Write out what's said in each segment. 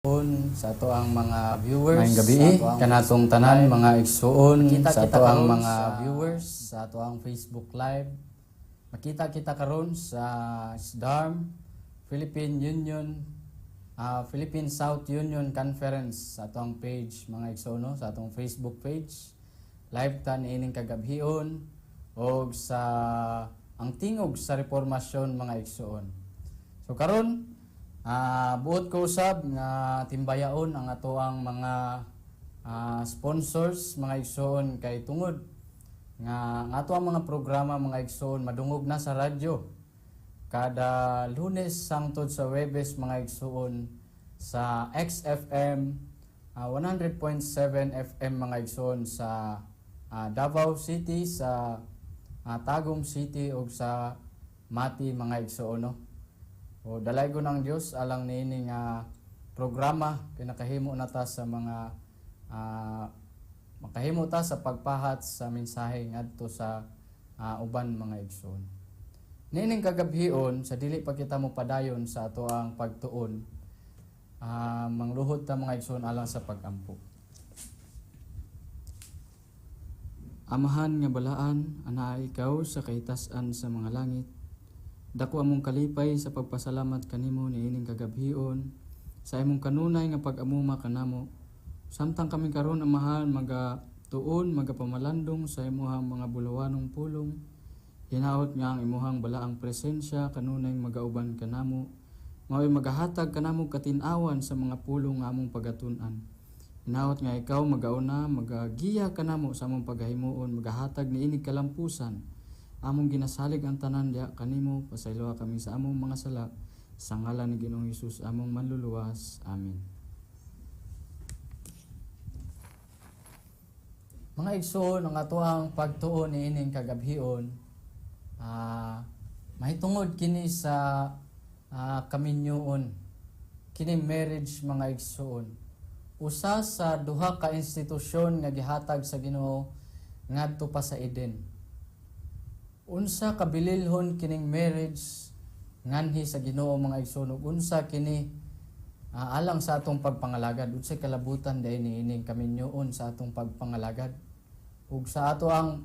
Igsuon, sa atoang mga viewers, Maayong gabi sa atoang kanatong Facebook tanan Live. Mga igsuon, Makita sa kita atoang karon mga sa viewers sa atoang Facebook Live. Makita kita karon sa SDARM Philippine Union, Philippine South Union Conference sa atoang page, mga igsuon, no? Sa atong Facebook page. Live ta niining kagabhion og sa Ang Tingog sa Reformasyon, mga igsuon. So karon, buot ko usab nga timbayaon ang atoang mga sponsors, mga igsoon, kay tungod nga ang atoang mga programa, mga igsoon, madungog na sa radyo kada Lunes sangtod sa Webes, mga igsoon, sa XFM 100.7 FM, mga igsoon, sa Davao City, sa Tagum City ug sa Mati, mga igsoon, no? O dalaygon ang Dios alang niini nga programa kay nakahimo na ta sa mga makahimo ta sa pagpahat sa mensahe ngadto sa uban, mga igsoon. Niining kagabhion, sa dili pa kita mo padayon sa atoang pagtuon, mangluhod ta, mga igsoon, alang sa pagampo. Amahan nga balaan, anaa ikaw sa kahitasan sa mga langit. Dako among kalipay sa pagpasalamat kanimo niining kagabhion sa imong kanunay nga pag-amuma kanamo. Samtang kami karon, Amahan, maga tuon, magapamalandong sa imuhang mga bulawanong pulong, hinaot nga ang imuhang balaang presensya kanunay magauban kanamo. Mao'y magahatag kanamo katin-awan sa mga pulong nga among pagatun-an. Hinaot nga ikaw magauna, magagiya kanamo sa among paghahimuon, magahatag niinig kalampusan. Among ginasalig ang tanan diha kanimo, pasayloa kami sa among mga sala. Sa ngalan ni Ginoong Hesus among manluluwas. Amen. Mga igsoon, ang atoang pagtuon niining kagabhion, mahitungod kini sa kaminyoon. Kini marriage, mga igsoon. Usa sa duha ka institusyon nga gihatag sa Ginoo ngadto pa sa Eden. Unsa kabililhon kining marriage nganhi sa Ginoo, mga igsoon, ug unsa kini alang sa atong pagpangalagad, unsay kalabutan diay niining kaminyoon sa atong pagpangalagad ug sa ato ang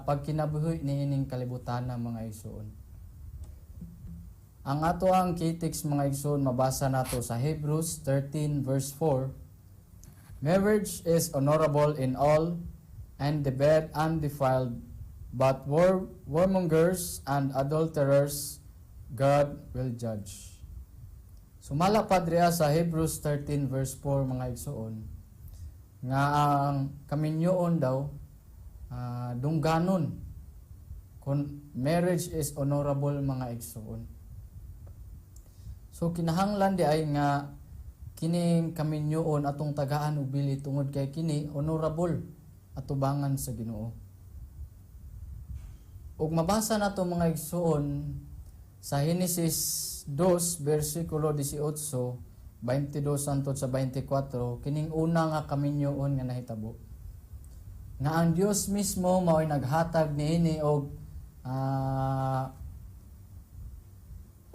pagkinabuhi niining kalibutan, mga igsoon? Ang ato ang key text, mga igsoon, mabasa nato sa Hebrews 13 verse 4. "Marriage is honorable in all, and the bed undefiled, but whoremongers and adulterers God will judge." Sumala pa diriya sa Hebrews 13 verse 4, mga igsoon, nga ang kaminyoon daw dungganon kung marriage is honorable, mga igsoon. So kinahanglan di ay nga kining kaminyoon atong tagaan og bili tungod kay kini honorable atubangan sa Ginoo. Ug mabasa nato, mga igsoon, sa Henesis 2 bersikulo 18, 22 hangtod sa 24, kining una nga kaminyoon nga nahitabo. Nga ang Dios mismo mao'y naghatag niini og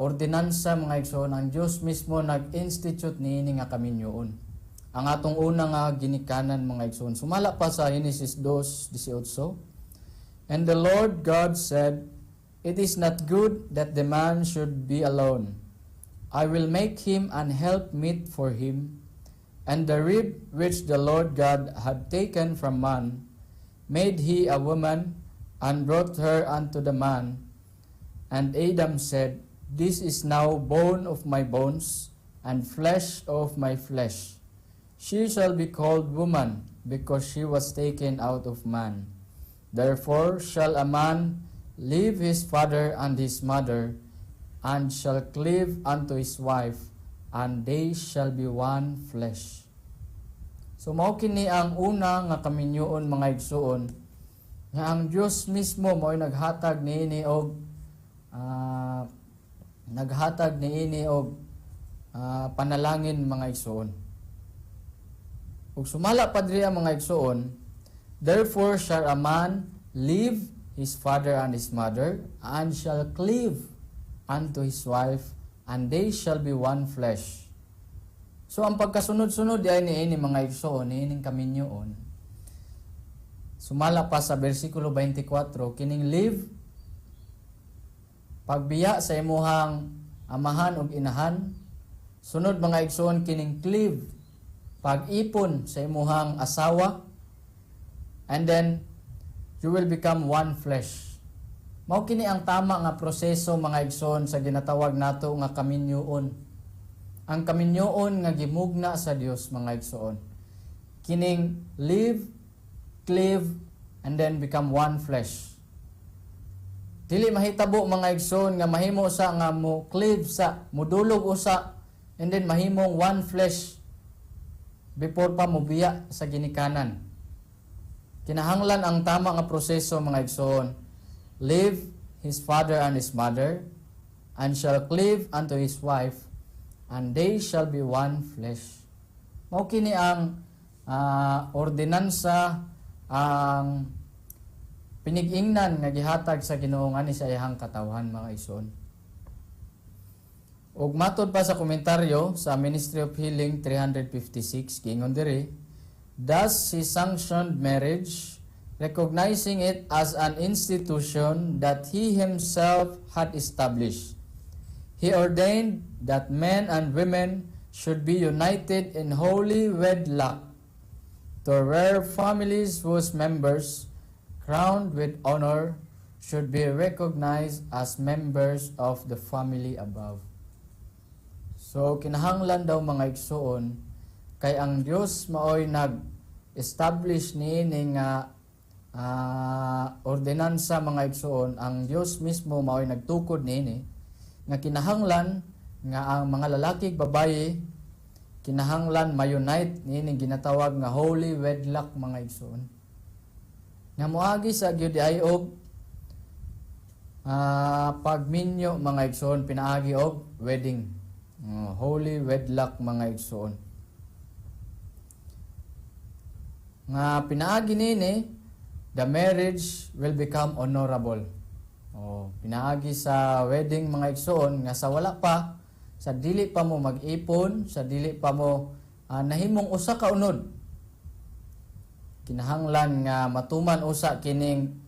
ordinansa, mga igsoon. Ang Dios mismo nag-institute niini nga kaminyoon. Ang atong una nga ginikanan, mga igsoon. Sumala pa sa Genesis 2:18. "And the Lord God said, 'It is not good that the man should be alone. I will make him an helpmeet for him.' And the rib which the Lord God had taken from man, made he a woman, and brought her unto the man. And Adam said, 'This is now bone of my bones, and flesh of my flesh. She shall be called woman, because she was taken out of man. Therefore shall a man leave his father and his mother, and shall cleave unto his wife, and they shall be one flesh.'" So mao kini ang una nga kaminyoon, mga igsuon, nga ang Dios mismo mo'y naghatag niini og panalangin, mga igsuon. Ug sumala pa diri ang mga igsuon, "Therefore shall a man leave his father and his mother, and shall cleave unto his wife, and they shall be one flesh." So ang pagkasunod-sunod ay niini, mga igsoon, niining kaminyoon. Sumala pa sa versikulo 24, kining leave, pagbiya sa imuhang amahan ug inahan. Sunod, mga igsoon, kining cleave, pag-ipon sa imuhang asawa, and then you will become one flesh. Mao kini ang tama nga proseso, mga igsoon, sa ginatawag nato nga kaminyoon. Ang kaminyoon nga gimugna sa Dios, mga igsoon. Kining leave, cleave, and then become one flesh. Dili mahitabo, mga igsoon, nga mahimo sa nga mo cleave sa, mudulog usa, and then mahimong one flesh before pa mobiya sa ginikanan. Kinahanglan ang tama nga proseso, mga igsoon. Leave his father and his mother and shall cleave unto his wife, and they shall be one flesh. Mao kini ang ordinansa, ang pinigingnan nga gihatag sa Ginoo ani sa iyang katawhan, mga igsoon. Ug matod pa sa komentaryo sa Ministry of Healing 356, giingon diri, "Thus he sanctioned marriage, recognizing it as an institution that he himself had established. He ordained that men and women should be united in holy wedlock to rear families whose members, crowned with honor, should be recognized as members of the family above." So kinahanglan daw, mga igsoon, kay ang Dios maoy nag-establish niini nga ordinansa, mga igsoon, ang Dios mismo maoy nagtukod niini nga kinahanglan nga ang mga lalaki ug babaye kinahanglan ma-unite niini ginatawag nga holy wedlock, mga igsoon. Nga moagi sa gyud ay og pagminyo, mga igsoon, pinaagi og wedding. Oh, holy wedlock, mga igsoon. Nga pinaagi nini, the marriage will become honorable. Oh, pinaagi sa wedding, mga igsoon, nga sa wala pa, sa dili pa mo mag-ipon, sa dili pa mo nahimong usa ka unod. Kinahanglan nga matuman usa kining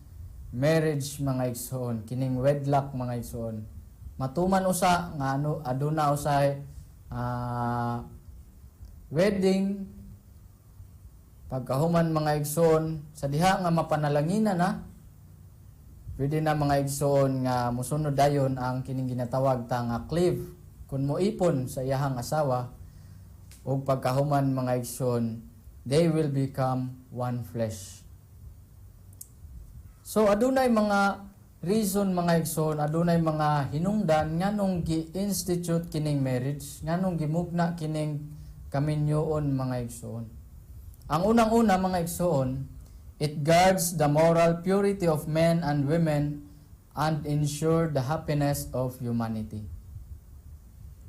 marriage, mga igsoon, kining wedlock, mga igsoon. Matuman usa nga ano aduna usay wedding. Pagkahuman, mga igsoon, sa diha nga mapanalanginan na, pwede na, mga igsoon, nga musunod dayon ang kining ginatawag ta nga cleave, kun moipon sa iyahang asawa, ug pagkahuman, mga igsoon, they will become one flesh. So adunay mga reason, mga igsoon, adunay mga hinungdan nganong gi-institute kining marriage, nganong gimugna kining kaminyoon, mga igsoon. Ang unang-una, mga igsoon, it guards the moral purity of men and women and ensure the happiness of humanity.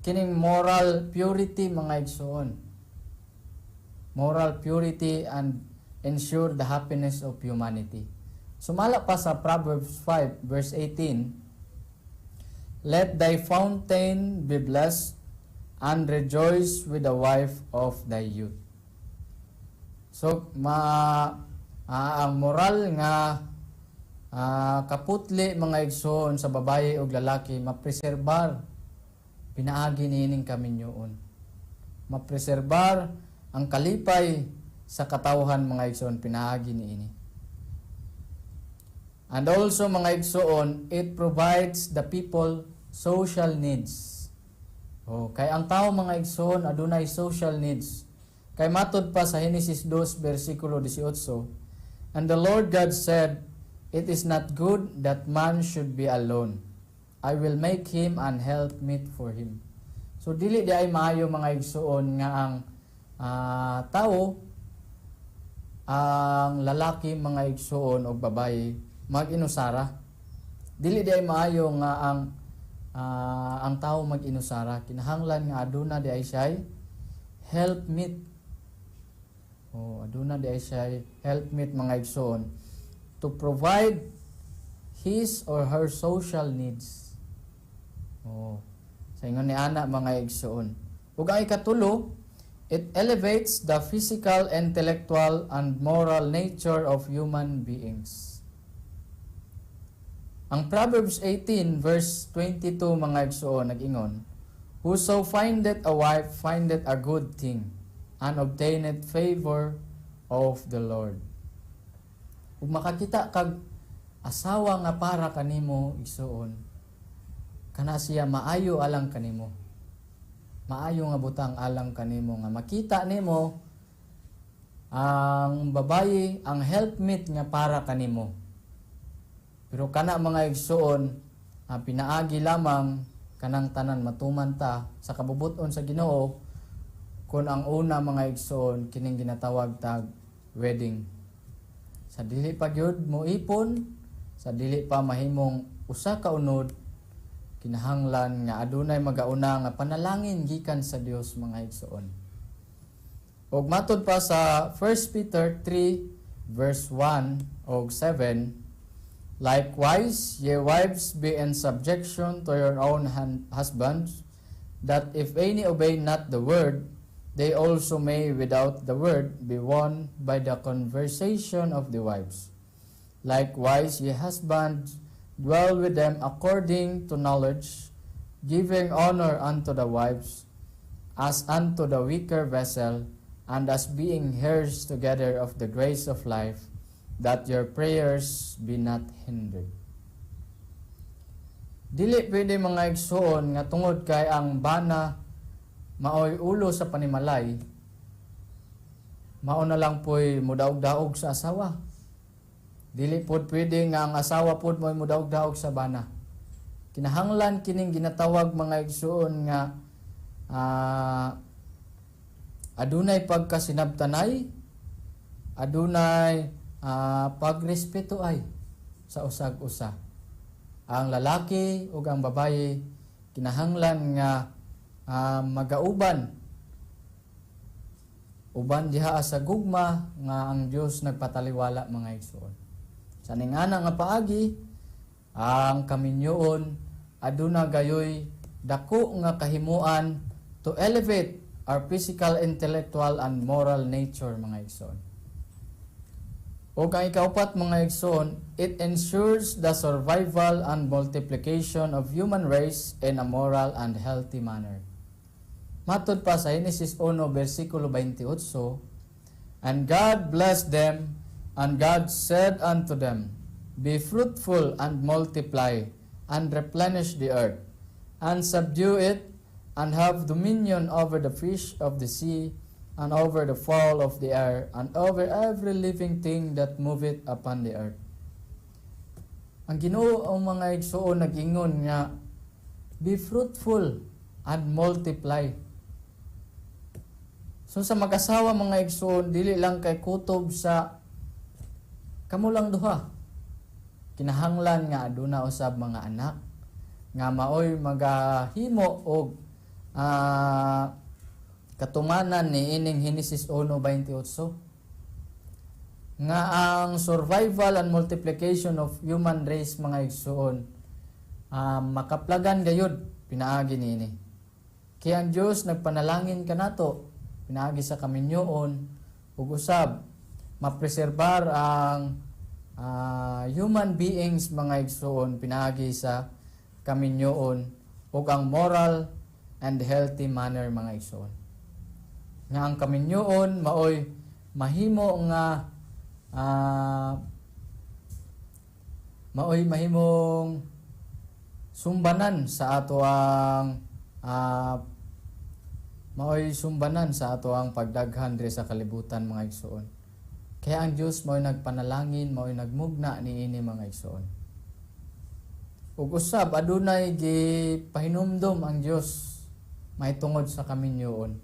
Kining moral purity, mga igsoon. Moral purity and ensure the happiness of humanity. Sumala pa sa Proverbs 5 verse 18, "Let thy fountain be blessed and rejoice with the wife of thy youth." So ma ang moral nga kaputli, mga igsoon, sa babaye ug lalaki mapreserbar pinaagi niining kaminyoon. Mapreserbar ang kalipay sa katawhan, mga igsoon, pinaagi niini. And also, mga igsoon, it provides the people social needs. Oh, kay ang tao, mga igsoon, adunay social needs. Kay matod pa sa Genesis 2 versikulo 18, "And the Lord God said, 'It is not good that man should be alone. I will make him an helpmeet for him.'" So dili di ay maayo, mga igsoon, nga ang tao, ang lalaki, mga igsoon, og babaye mag-inusara. Dili di ay maayo nga ang tao mag-inusara. Kinahanglan nga aduna di ay siya helpmeet. Oh, aduna di ay siya helpmeet, mga igsoon, to provide his or her social needs. Oh, sa ingon ni ana, mga igsoon. Ug ang ikatulo, It elevates the physical, intellectual, and moral nature of human beings. Ang Proverbs 18 verse 22, mga igsoon, nag-ingon, "Whoso findeth a wife findeth a good thing, and obtaineth favor of the Lord." Ug makakita kag asawa nga para kanimo, igsoon, kana siya maayo alang kanimo. Maayo nga butang alang kanimo nga makita nimo ang babayi, ang helpmeet nga para kanimo. Pero kana, mga igsoon, ang pinaagi lamang kanang tanan matuman ta sa kabubuton sa Ginoo kung ang una, mga igsoon, kining ginatawag tag wedding. Sa dili pa gyud mo ipon, sa dili pa mahimong usa ka unod, kinahanglan nga adunay magauna nga panalangin gikan sa Dios, mga igsoon. Ug matod pa sa 1 Peter 3 verse 1 og 7, "Likewise, ye wives, be in subjection to your own husbands, that if any obey not the word, they also may without the word be won by the conversation of the wives. Likewise, ye husbands, dwell with them according to knowledge, giving honor unto the wives, as unto the weaker vessel, and as being heirs together of the grace of life, that your prayers be not hindered." Dili pwede, mga igsoon, nga tungod kay ang bana maoy ulo sa panimalay, mao na lang po'y mudaog-daog sa asawa. Dili pod pwede nga ang asawa pod mo'y mudaog-daog sa bana. Kinahanglan kining ginatawag, mga igsoon, nga adunay pagkasinabtanay, adunay pagrespeto ay sa usag usa. Ang lalaki ug ang babaye kinahanglan nga magauban uban diha sa gugma nga ang Dios nagpataliwala, mga igsoon. Sa ningana nga paagi, ang kaminyoon aduna gayoy dako nga kahimuan to elevate our physical, intellectual and moral nature, mga igsoon. Ug ang ikaupat, mga igsoon, it ensures the survival and multiplication of human race in a moral and healthy manner. Matod pa sa Genesis 1 versikulo 28, "And God blessed them, and God said unto them, Be fruitful and multiply, and replenish the earth, and subdue it, and have dominion over the fish of the sea, and over the fowl of the air, and over every living thing that moveth upon the earth." Ang Ginoo ang mga igsoon nag-ingon nga be fruitful and multiply. So sa mag-asawa, mga igsoon, dili lang kay kutob sa kamo lang duha. Kinahanglan nga aduna usab mga anak nga maoy magahimo og katumanan ni ining Genesis 1:28 nga ang survival and multiplication of human race, mga igsoon, makaplagan gayud pinaagi niini. Kaya ang Dios nagpanalangin kanato pinaagi sa kaminyoon ug usab mapreserbar ang human beings, mga igsoon, pinaagi sa kaminyoon ug ang moral and healthy manner, mga igsoon, nga ang kaminyoon maoy mahimo nga maoy mahimong sumbanan sa ato ang maoy sumbanan sa ato ang pagdaghan diri sa kalibutan, mga igsoon. Kaya ang Dios maoy nagpanalangin, maoy nagmugna niini, mga igsoon. Ug usab adunay gipahinumdom ang Dios mahitungod sa kaminyoon.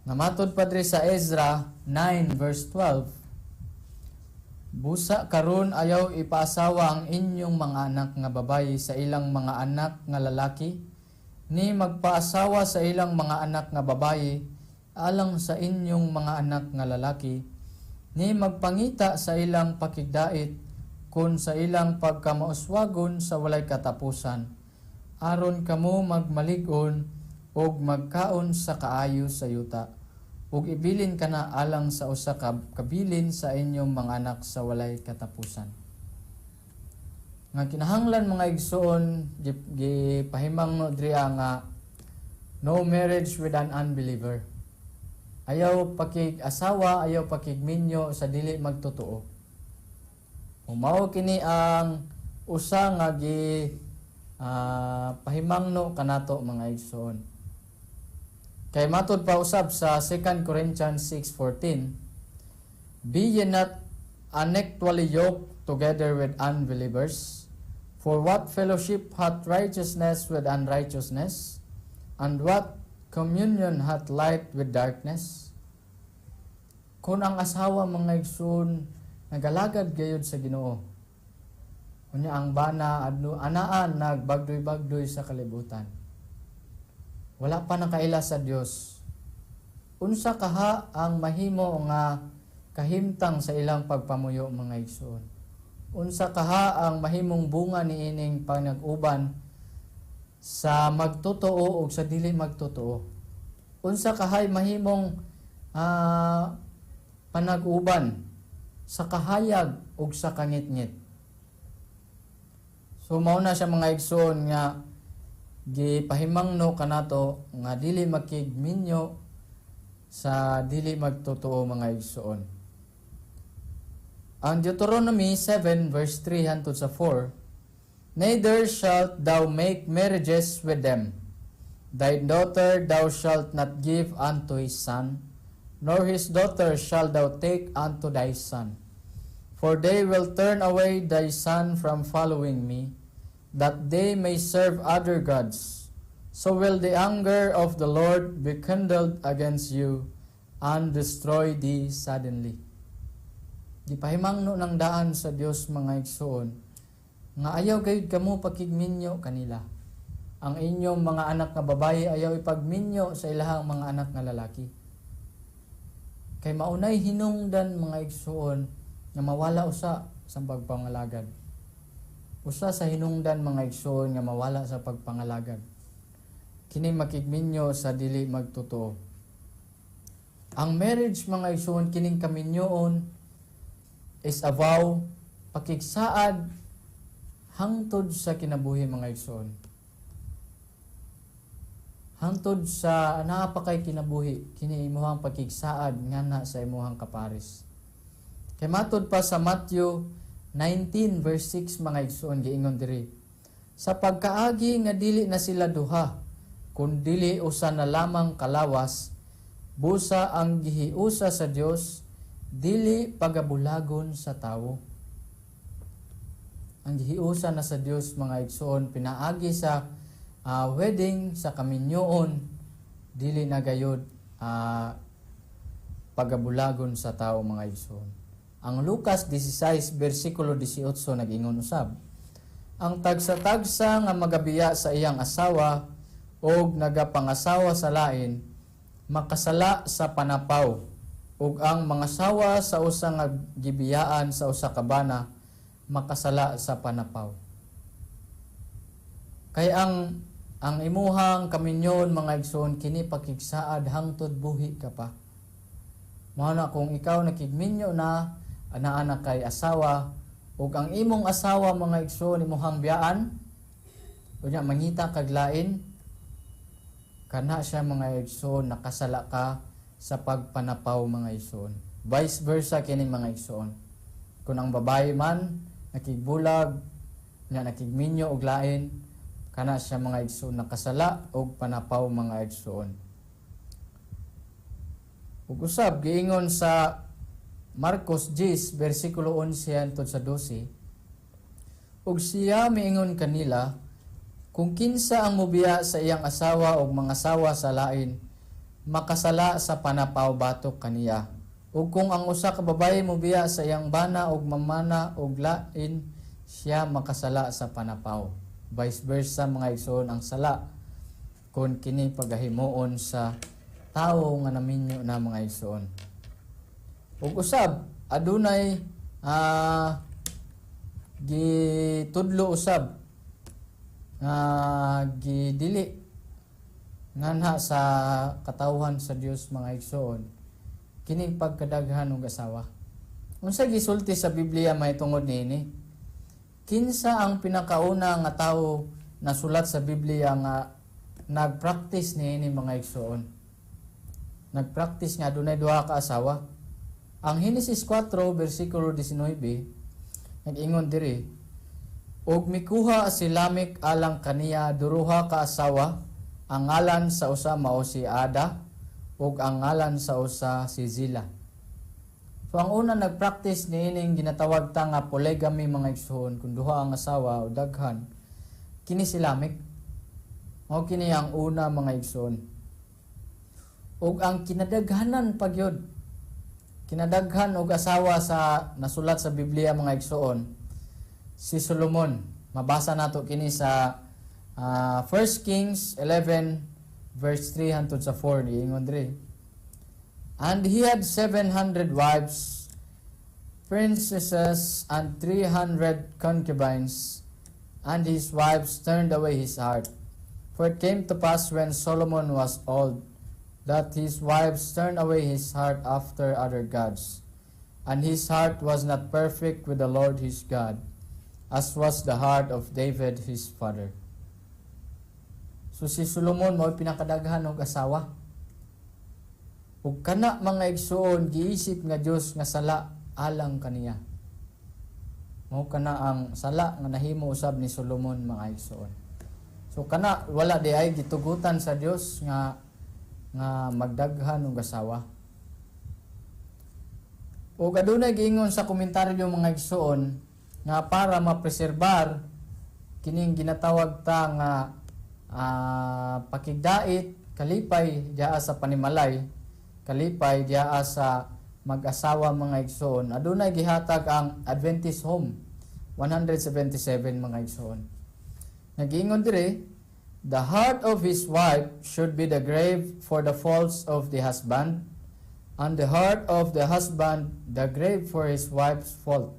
Nga matod pa diri sa Ezra 9 verse 12, "Busa karon ayaw ipaasawa ang inyong mga anak nga babayi sa ilang mga anak nga lalaki, ni magpaasawa sa ilang mga anak nga babayi alang sa inyong mga anak nga lalaki, ni magpangita sa ilang pakigdait kun sa ilang pagkamauswagon sa walay katapusan, aron kamo magmalig-on Ug magkaon sa kaayo sa yuta, ug ibilin kana alang sa usa ka kabilin sa inyong mga anak sa walay katapusan. Nga kinahanglan, mga igsoon, gipahimangno diri nga no marriage with an unbeliever. Ayaw pakig asawa, ayaw pakigminyo sa dili magtotoo. Mao kini ang usa nga gi pahimangno kanato, mga igsoon. Kay matud pa usab sa 2 Corinthians 6:14, "Be ye not unequally yoked together with unbelievers, for what fellowship hath righteousness with unrighteousness, and what communion hath light with darkness?" Kung ang asawa, mga igsoon, nagalagad gayud sa Ginoo, unya ang bana adno anaan nagbagdoy-bagdoy sa kalibutan, wala pa nakaila sa Dios, unsa kaha ang mahimo nga kahimtang sa ilang pagpamuyo, mga igsoon? Unsa kaha ang mahimong bunga niining panag-uban sa magtotoo ug sa dili magtotoo? Unsa kahay mahimong panag-uban sa kahayag ug sa kangitngit? So mao na siya, mga igsoon, nga gipahimangno kanato nga dili makigminyo sa dili magtotoo, mga igsoon. Ang Deuteronomy 7 verse 3 hangtod sa 4, "Neither shalt thou make marriages with them. Thy daughter thou shalt not give unto his son, nor his daughter shalt thou take unto thy son. For they will turn away thy son from following me, that they may serve other gods. So will the anger of the Lord be kindled against you, and destroy thee suddenly." Gipahimangno ng daan sa Dios, mga igsoon, nga ayaw gayud kamo pakigminyo kanila. Ang inyong mga anak nga babaye ayaw ipagminyo sa ilahang mga anak nga lalaki. Kay maunay hinungdan, mga igsoon, nga mawala usa sa pagpangalagad. Usa sa hinungdan, mga igsoon, nga mawala sa pagpangalagad, kini makigminyo sa dili magtotoo. Ang marriage, mga igsoon, kining kaminyoon is a vow, pakigsaad hangtod sa kinabuhi, mga igsoon. Hangtod sa naa pa kay kinabuhi, kini imuhang pakigsaad ngana sa imuhang kapares. Kay matud pa sa Matthew 19 verse 6, mga igsoon, giingon diri, "Sa pagkaagi nga dili na sila duha, kun dili usa na lamang kalawas, busa ang gihiusa sa Dios dili pagabulagon sa tawo." Ang gihiusa na sa Dios, mga igsoon, pinaagi sa wedding, sa kaminyoon, dili na gayud pagabulagon sa tao, mga igsoon. Ang Lucas 16 bersikulo 18 nag-ingon usab, "Ang tagsa-tagsa nga magabiya sa iyang asawa og nagapangasawa sa lain makasala sa panapaw, ug ang mangasawa sa usa nga gibiyaan sa usa ka bana makasala sa panapaw." Kay ang imuhang kaminyon, mga igsoon, kini pakigsaad hangtod buhi ka pa. Mao na kung ikaw nakigminyo na, anaa na kay asawa, ug ang imong asawa, mga igsoon, imuhang biyaan, unya mangita kag lain, kana siya, mga igsoon, nakasala ka sa pagpanapaw, mga igsoon. Vice versa kini, mga igsoon. Kung ang babae man nakigbulag nga nakigminyo og lain, kana siya, mga igsoon, nakasala og panapaw, mga igsoon. Ug usab giingon sa Marcos 10 bersikulo 11 hangtod sa 12, "Ug siya miingon kanila, 'Kung kinsa ang mobiya sa iyang asawa ug mangasawa sa lain, makasala sa panapaw batok kaniya. Ug kung ang usa ka babaye mobiya sa iyang bana ug mamana og lain, siya makasala sa panapaw.'" Vice versa, mga igsoon, ang sala kung kini pagahimuon sa tawo nga naminyo na, mga igsoon. Ug usab adunay gitudlo usab nga gidili Nganha sa katawhan sa Dios, mga igsoon, kining pagkadaghan og asawa. Unsa gisulti sa Biblia mahitungod niini? Kinsa ang pinakauna nga tawo nasulat sa Biblia nga nagpractice niini, mga igsoon? Nagpractice nga adunay duha ka asawa. Ang Henesis 4 bersikulo 19 nag-ingon diri, "Ug mikuha si Lamec alang kaniya duruha ka asawa. Ang ngalan sa usa mao si Ada ug ang ngalan sa usa si Zila." So ang una nagpractice niining ginatawag ta nga polygamy, mga igsoon, kung duha ang asawa o daghan, kini si Lamec. Mao kini ang una, mga igsoon. Ug ang kinadaghanan pagyud, kinadaghan og asawa sa nasulat sa Biblia, mga igsoon, si Solomon. Mabasa nato kini sa 1 Kings 11 verse 3 hangtod sa 4. Giingon diri, "And he had 700 wives, princesses, and 300 concubines, and his wives turned away his heart. For it came to pass when Solomon was old, that his wives turned away his heart after other gods. And his heart was not perfect with the Lord his God, as was the heart of David his father." So si Solomon mao pinakadaghan og asawa. Ug kana, mga igsuon, giisip nga Dios nga sala alang kaniya. Mao kana ang sala nga nahimo usab ni Solomon, mga igsuon. So kana wala diay gitugutan sa Dios nga magdaghan og asawa. Ug adunay giingon sa komentaryo, mga igsuon, nga para mapreserbar kining ginatawag ta nga pakigdait, kalipay diha sa panimalay, kalipay diha sa mag-asawa, mga igsoon. Adunay gihatag ang Adventist Home 177, mga igsoon. Nagiingon dire, "The heart of his wife should be the grave for the faults of the husband, and the heart of the husband the grave for his wife's fault.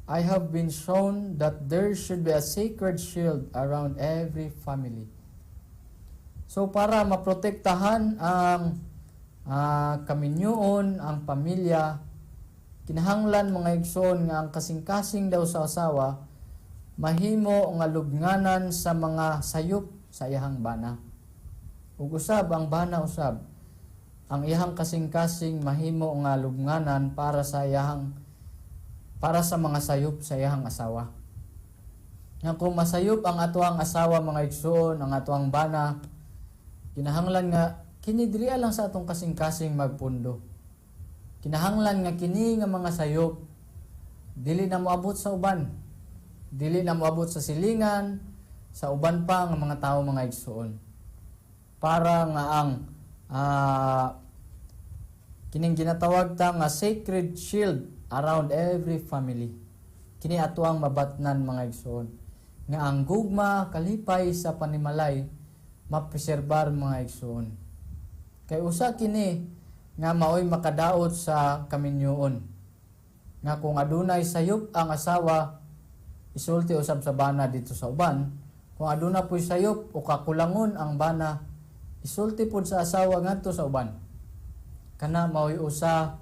I have been shown that there should be a sacred shield around every family." So para maprotektahan ang kaminyoon, ang pamilya, kinahanglan, mga igsoon, nga ang kasing-kasing daw sa asawa mahimo nga lubnganan sa mga sayop sa iyahang bana. Ug usab ang bana usab, ang iyahang kasing-kasing mahimo nga lubnganan para sa mga sayop sa iyahang asawa. Nga kung masayop ang atoang asawa, mga igsoon, ang atoang bana, kinahanglan nga kini diri lang sa atong kasing-kasing magpundo. Kinahanglan nga kini nga mga sayop dili na moabot sa uban. Dili na moabot sa silingan, sa uban pa nga mga tao, mga igsoon. Para nga ang kining ginatawag ta nga sacred shield around every family. Kini ato ang mabatnan, mga igsoon. Nga ang gugma, kalipay sa panimalay mapreserbar, mga igsoon. Kay usa kini nga maoy makadaot sa kaminyoon. Nga kung adunay sayop ang asawa, isulti usab sa bana dito sa uban. Kung aduna po'y sayop o kakulangon ang bana, isulti pod sa asawa ngadto sa uban. Kana maoy usa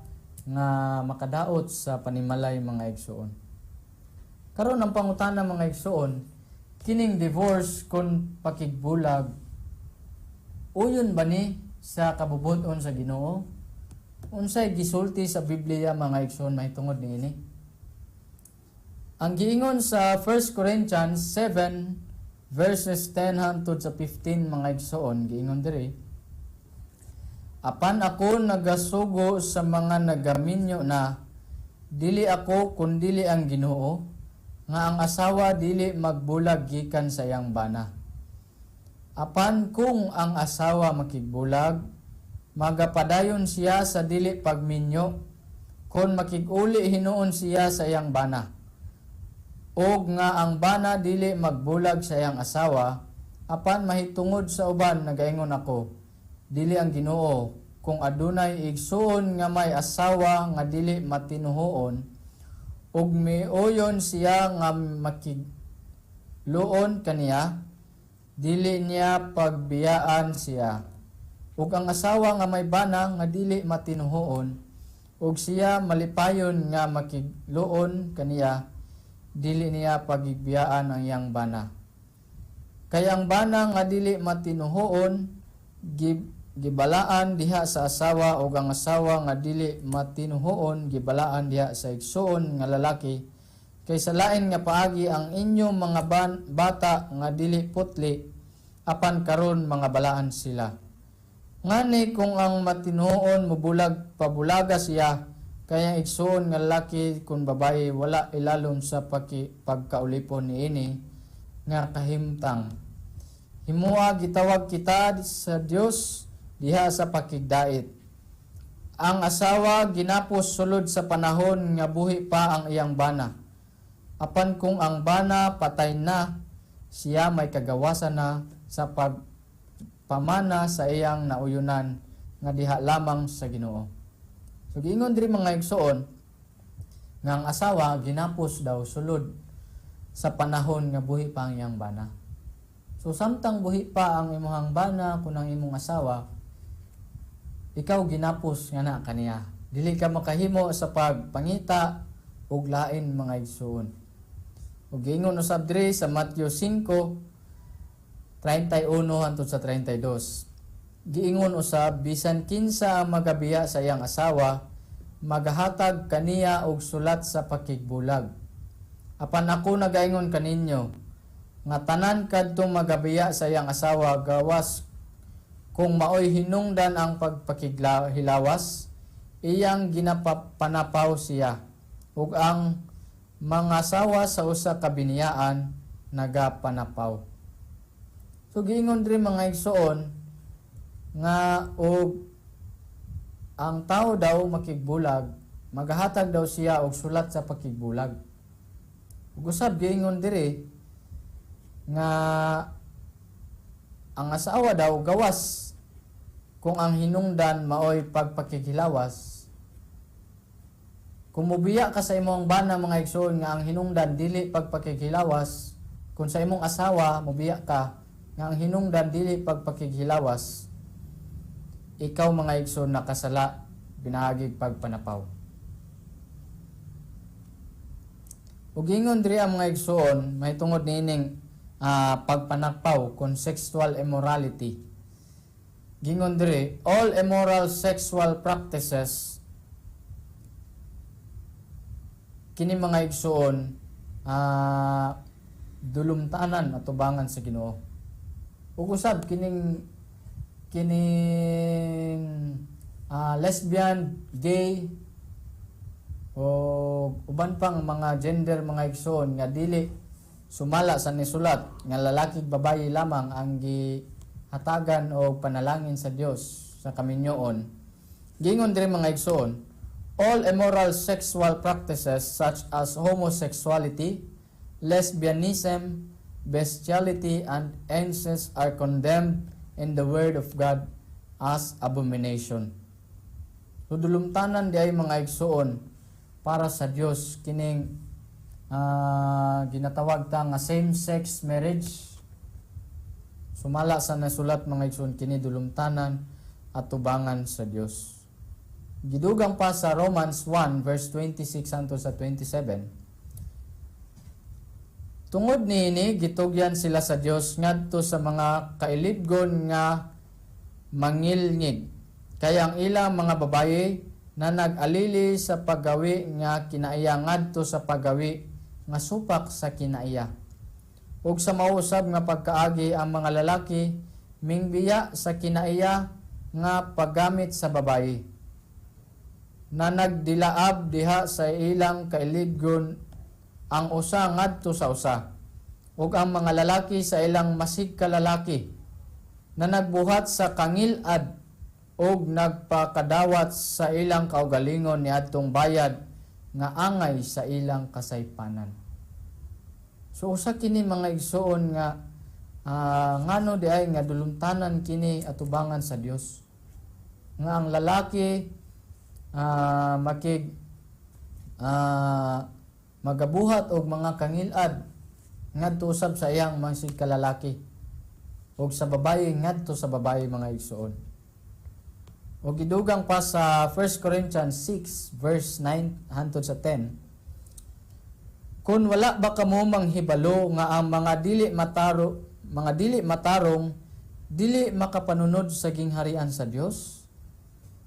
nga makadaot sa panimalay, mga igsoon. Karon ang pangutana, mga igsoon, kining divorce kon pakigbulag, uyon ba ni sa kabubut-on sa Ginoo? Unsay gisulti sa Biblia, mga igsoon, mahitungod niini? Ang giingon sa 1 Corinthians 7 verses 10 hangtod sa 15, mga igsoon, giingon diri, "Apan ako nagasugo sa mga nagaminyo na, dili ako kundili ang Ginoo, nga ang asawa dili magbulag gikan sa iyang bana. Apan kung ang asawa makigbulag, magapadayon siya sa dili pagminyo, kon makiguli hinuon siya sa iyang bana. Og nga ang bana dili magbulag sa iyang asawa. Apan mahitungod sa uban nagaingon ako, dili ang Ginoo, kung adunay igsuon nga may asawa nga dili matinuhoon ug miuyon siya nga makigluon kaniya, Dili niya pagbiyaan siya. Ug ang asawa nga may bana nga dili matinuhoon ug siya malipayon nga makigluon kaniya, dili niya pagigbiyaan ang iyang bana. Kay ang bana nga dili matinuhoon gibalaan diha sa asawa, ug ang asawa nga dili matinuhoon gibalaan diha sa igsuon nga lalaki. Kay sa lain nga paagi ang inyong mga bata nga dili putli, apan karon mga balaan sila. Ngani kung ang matinuon mobulag, pabulaga siya, kay ang igsuon nga lalaki kun babaye wala ilalom sa pagkaulipon niini nga kahimtang. Himua gitawag kita sa Dios diha sa pakigdait. Ang asawa ginapos sulod sa panahon nga buhi pa ang iyang bana. Apan kung ang bana patay na, siya may kagawasan na sa pagpamana sa iyang nauyunan nga diha lamang sa Ginoo. So giingon diri, mga igsoon, nga ang asawa ginapos daw sulod sa panahon nga buhi pa ang iyang bana. So samtang buhi pa ang imong bana kun ang imong asawa, ikaw ginapos nga na kaniya. Dili ka makahimo sa pagpangita og lain, mga igsoon. Ug giingon usab diri sa Matthew 5:31 hangtod sa 32. Giingon usab, bisan kinsa ang magabiya sa iyang asawa, magahatag kaniya og sulat sa pakigbulag. Apan ako nagaingon kaninyo nga tanan kadtong magabiya sa iyang asawa, gawas kung maoy hinungdan ang pagpakighilawas, iyang ginapanapaw siya. Ug ang mga asawa sa usa ka biniyaan nagapanapaw. So giingon diri, mga igsoon, nga og ang tao daw makigbulag, magahatag daw siya og sulat sa pakigbulag. Ug usab giingon diri nga ang asawa daw, gawas kung ang hinungdan maoy pagpakighilawas. Kung mubiya ka sa imong bana, mga igsoon, nga ang hinungdan dili pagpakighilawas, kung sa imong asawa mubiya ka nga ang hinungdan dili pagpakighilawas, ikaw, mga igsoon, nakasala pinaagig pagpanapaw. Ug ingon diri ang mga igsoon mahitungod niining pagpanakpaw kon sexual immorality. Gingon diri, all immoral sexual practices kini, mga igsoon, dulumtanan atubangan sa Ginoo. Ug usab kining kining lesbian, gay o uban pang mga gender, mga igsoon, nga dili sumala sa nisulat nga lalaki ug babayi lamang ang gihatagan o panalangin sa Dios sa kaminyoon. Gingon diri, mga igsoon, all immoral sexual practices such as homosexuality, lesbianism, bestiality, and incest are condemned in the Word of God as abomination. So dulumtanan di ay, mga igsoon, para sa Dios kining ginatawag ta nga same-sex marriage. Sumala sa nasulat, mga igsoon, kini dulumtanan at tubangan sa Dios. Gidugang pa sa Romans 1 verse 26 hangtod sa 27. Tungod niini gitugyan sila sa Dios ngadto sa mga kailibgon nga mangilngig. Kaya ang ilang mga babaye na nag-alili sa paggawi nga kinaiya ngadto sa paggawi nga supak sa kinaiya. Ug sa mao usab nga pagkaagi, ang mga lalaki mingbiya sa kinaiya nga paggamit sa babaye na nagdilaab diha sa ilang kailibgon ang usa ngadto sa usa, ug ang mga lalaki sa ilang masig kalalaki na nagbuhat sa kangilad ug nagpakadawat sa ilang kaugalingon niadtong bayad nga angay sa ilang kasaypanan. So usa kini, mga igsoon, nga ngano di ay nga dulumtanan kini atubangan sa Dios. Nga ang lalaki makig magabuhat og mga kangilad ngadto usab sa iyang masig kalalaki. ug sa babaye ngadto sa babaye, mga igsoon. Ug gidugang pa sa 1 Corinthians 6 verse 9 hangtod sa 10: "Kun wala ba kamo manghibalo nga ang mga dili matarong dili makapanunod sa gingharian sa Dios?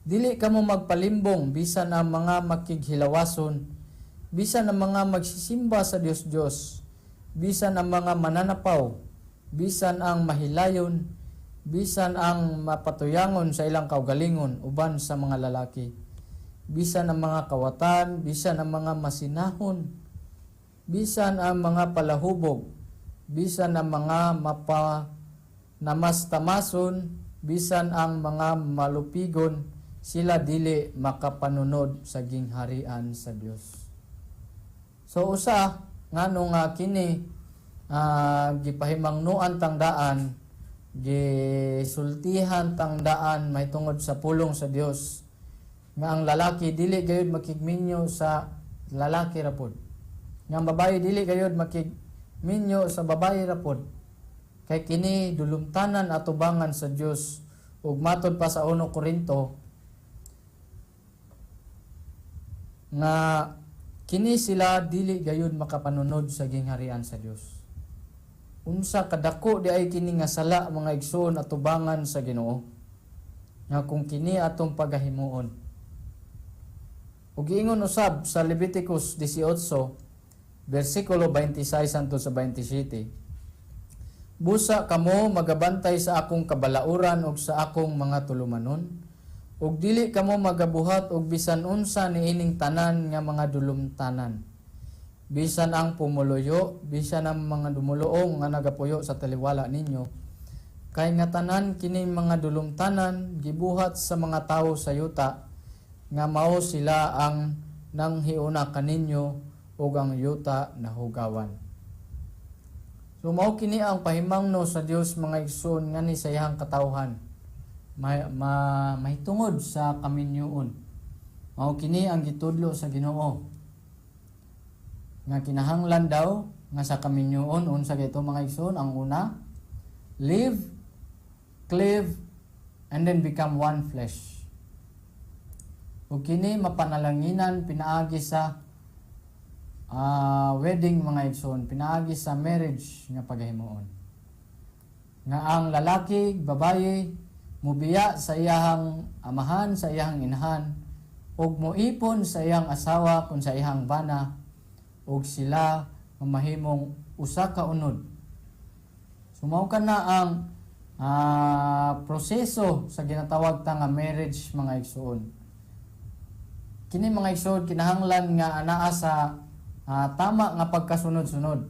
Dili kamo magpalimbong: bisan ang mga makighilawason, bisan ang mga magsisimba sa Dios-Dios, bisan ang mga mananapaw, bisan ang mahilayon, bisan ang mapatuyangon sa ilang kaugalingon uban sa mga lalaki, bisan ang mga kawatan, bisan ang mga masinahon, bisan ang mga palahubog, bisan ang mga mapa namastamason, bisan ang mga malupigon, sila dili makapanunod sa gingharian sa Dios." So usa ngano nga kini gipahimangnuan tang daan, gisultihan tang daan mahitungod sa pulong sa Dios nga ang lalaki dili gayud makigminyo sa lalaki ra pod, nga ang babaye dili gayud makigminyo sa babaye ra pod, kay kini dulumtanan atubangan sa Dios. Ug matod pa sa 1 Korinto nga kini sila dili gayud makapanunod sa gingharian sa Dios. Unsa kadako di ay kini nga sala, mga igsoon, atubangan sa Ginoo, nga kung kini atong pagahimuon. Ug giingon usab sa Leviticus 18 bersikulo 26 hangtod sa 27: "Busa kamo magabantay sa akong kabalauran ug sa akong mga tulumanon, ug dili kamo magabuhat og bisan unsa niining tanan nga mga dulumtanan, bisan ang pumuluyo, bisan ang mga dumuluong nga nagapuyo sa taliwala ninyo, kay nga tanan kining mga dulumtanan gibuhat sa mga tawo sa yuta nga mao sila ang nanghiuna kaninyo ug ang yuta nahugawan." So mao kini ang pahimangno sa Dios, mga igsoon, ngani sa iyang katawhan mahitungod sa kaminyoon. Mao kini ang gitudlo sa Ginoo nga kinahanglan daw nga sa kaminyoon. Unsa kay ito, mga igsoon? Ang una, leave, cleave, and then become one flesh. Ug kini mapanalanginan pinaagi sa wedding, mga igsoon, pinaagi sa marriage nga pagahimuon. Nga ang lalaki, babaye, mubiya sa iyahang amahan, sa iyahang inahan, ug moipon sa iyang asawa kun sa iyang bana, ug sila mamahimong usa ka unod. So mao kana ang proseso sa ginatawag ta nga marriage, mga igsoon. Kini, mga igsoon, kinahanglan nga anaa sa tama nga pagkasunod-sunod.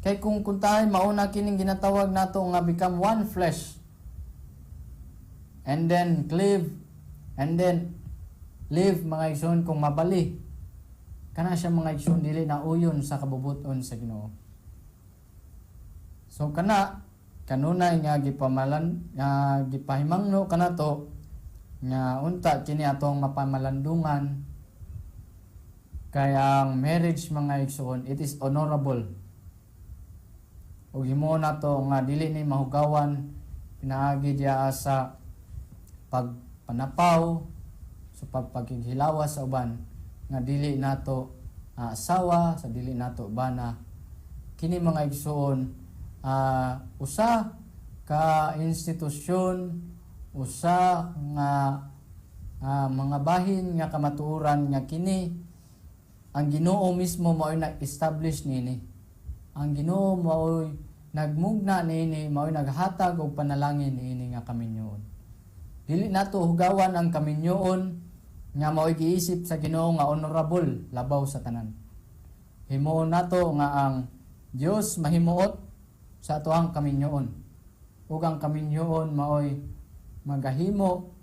Kay kung kuntahay mauna kining ginatawag nato nga become one flesh and then cleave and then leave, mga igsoon, kung mabali kana siya, mga igsoon, dili na uyon sa kabubuton sa Ginoo. So kana kanunay nga gipamalan nga gipahimangno kanato nga unta kini atong mapamalandungan, kay ang marriage, mga igsoon, it is honorable ug himuon nato nga dili ni mahugawan pinaagi diya sa pagpanapaw, sa pagpakighilawas sa uban nga dili nato asawa, sa dili nato bana. Kini, mga igsoon, usa ka institusyon, usa nga mga bahin nga kamatuoran nga kini ang Ginoo mismo mao'y nag-establish niini. Ang Ginoo mao'y nagmugna niini, mao'y naghatag og panalangin niini nga kaminyoon. Dili nato hugawan ang kaminyoon nga mao'y giisip sa Ginoo nga honorable labaw sa tanan. Himuon nato nga ang Dios mahimuot sa atoang kaminyoon. Ug ang kaminyoon mao'y magahimo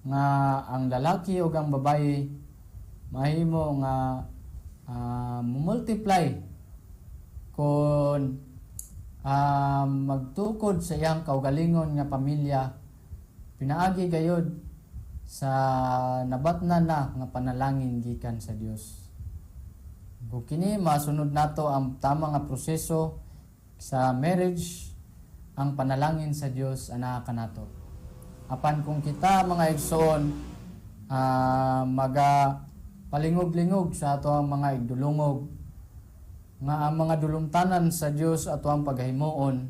nga ang lalaki ug ang babaye mahimo nga multiply kon magtukod sa iyang kaugalingon nga pamilya pinaagi gayod sa nabatna na nga panalangin gikan sa Dios. Kung kini masunod nato ang tama nga proseso sa marriage, ang panalangin sa Dios anaa kanato. Apan kung kita mga igsoon maga palingog-lingog sa ato ang mga igdulungog nga ang mga dulumtanan sa Dios ato ang paghimuon,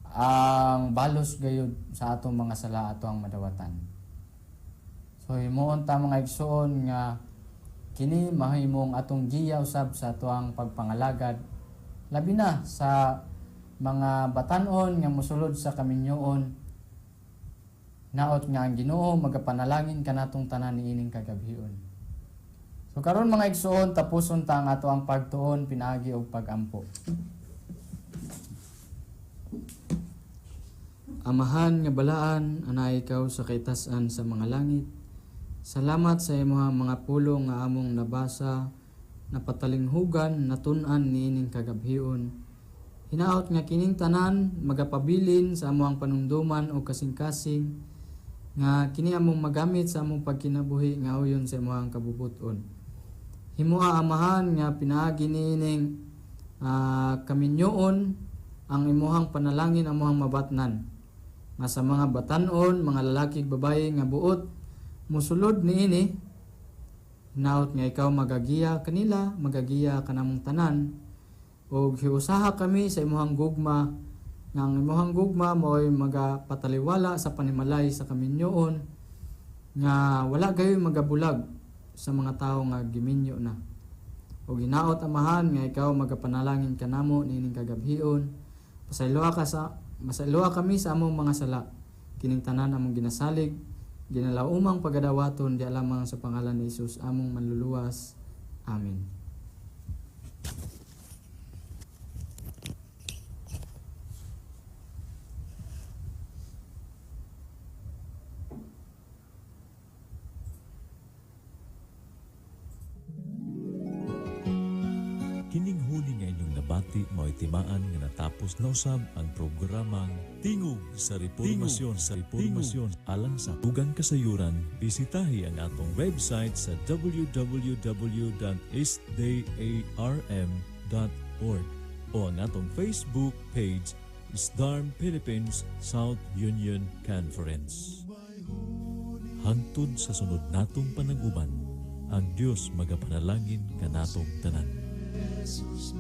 ang balos gayud sa atong mga sala ato ang madawatan. So himuon ta mga igsoon nga kini mahimong atong giya usab sa ato ang pagpangalagad, labi na sa mga batan-on nga mosulod sa kaminyoon. Naot nga ang Ginoo magapanalangin kanatong tanan niining kagabhion. So karon mga igsoon, tapuson ta ang ato ang pagtuon pinaagi og pagampo. Amahan nga balaan, anay ikaw sa kaitasan sa mga langit. Salamat sa imong mga pulong nga among nabasa, napatalinghugan, natun-an niining kagabhion. Hinaot nga kining tanan magapabilin sa among panumduman o kasing-kasing nga kini among magamit sa among pagkinabuhi nga uyon sa imong kabubuton. Himoa Amahan nga pinaagi niining kaminyoon ang imuhang panalangin amuhang mabatnan. Nga sa mga batan-on, mga lalaki ug babaye nga buot musulod niini, hinaot nga ikaw magagiya kanila, magagiya kanamong tanan, ug hiusaha kami sa imuhang gugma, nga ang imuhang gugma mao'y magapataliwala sa panimalay sa kaminyoon, nga wala gayoy magabulag sa mga tawo nga giminyo na. Ug hinaot Amahan nga ikaw magapanalangin kanamo niining kagabhion. Pasayloa kami sa among mga sala. Kining tanan among ginasalig, ginalaumang pagadawaton di lamang sa pangalan ni Hesus among manluluwas. Amen. Kining huni nga inyong nabati mao'y timaan nga natapos na usab ang programang Tingog sa Reformasyon sa Reformasyon. Alang sa dugang kasayuran, bisitahi ang atong website sa www.sdarm.org o ang atong Facebook page SDARM Philippines South Union Conference. Hangtod sa sunod natong panag-uban, ang Dios magapanalangin kanatong tanan. Jesus.